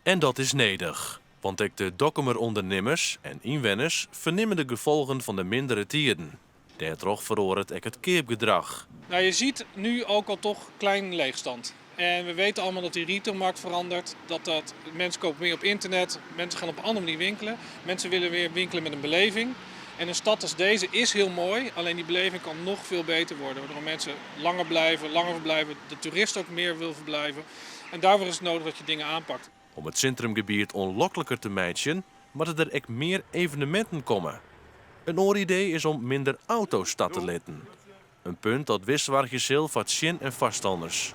En dat is nedich, want ek de Dokkumer ûndernimmers en ynwenners fernimme de gefolgen fan de mindere tiden. Dêrtroch feroaret ek it keapgedrach. Nou, je ziet nu ook al toch klein leegstand. En we weten allemaal dat die retailmarkt verandert. Dat mensen kopen meer op internet, mensen gaan op een andere manier winkelen. Mensen willen weer winkelen met een beleving. En een stad als deze is heel mooi, alleen die beleving kan nog veel beter worden. Waardoor mensen langer blijven, langer verblijven, de toerist ook meer wil verblijven. En daarvoor is het nodig dat je dingen aanpakt. Om it sintrumgebiet oanlokliker te meitsjen, moatte der ek mear eveneminten komme. In oar idee is om minder auto's ta te litten. In punt dat wis soargje sil foar tsjin- en foarstanners.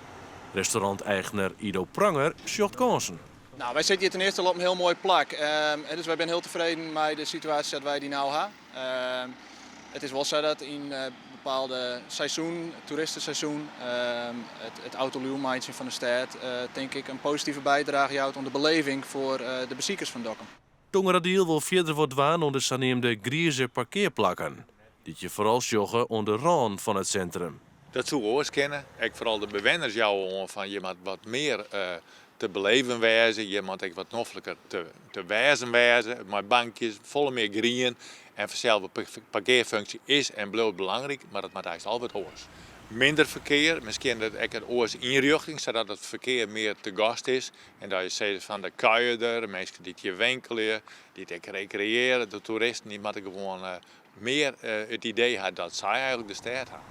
Restaurant-eigner Ido Pranger sjocht kânsen. Nou, wy sitte hjir ten earste al op in hiel moai plak. Dus wy binne hiel tefreden mei de situaasje dat wy dy no ha. It is wol sa dat yn bepaalde seizoenen, toeristeseizoen, it autoluw meitsjen fan de stêd, tink ik, in positive bydrage jout oan de beleving foar de besikers fan Dokkum. Dongeradiel wol fierder wat dwaan oan de saneamde grize parkearplakken, dy't je foaral sjogge oan de rânen fan it sintrum. Dat soe oars kinne. Ek foaral de bewenners jouwe oan fan hjir moat wat mear te beleven wêze, hjir moat ek wat nofliker te wêzen wêze, mei bankjes, folle mear grien. En fansels de parkearfunksje is en bliuwt belangryk, mar dat moat eins al wat oars. Minder ferkear, miskien ek in oars ynrjochting, sadat it ferkear mear te gast is. En dat je sizze fan de kuierder, de minsken dy't hjir winkelje, dy't ek rekreëarje, de toeristen, dy moatte gewoan mear it idee ha dat sy eigenlik de stêd ha.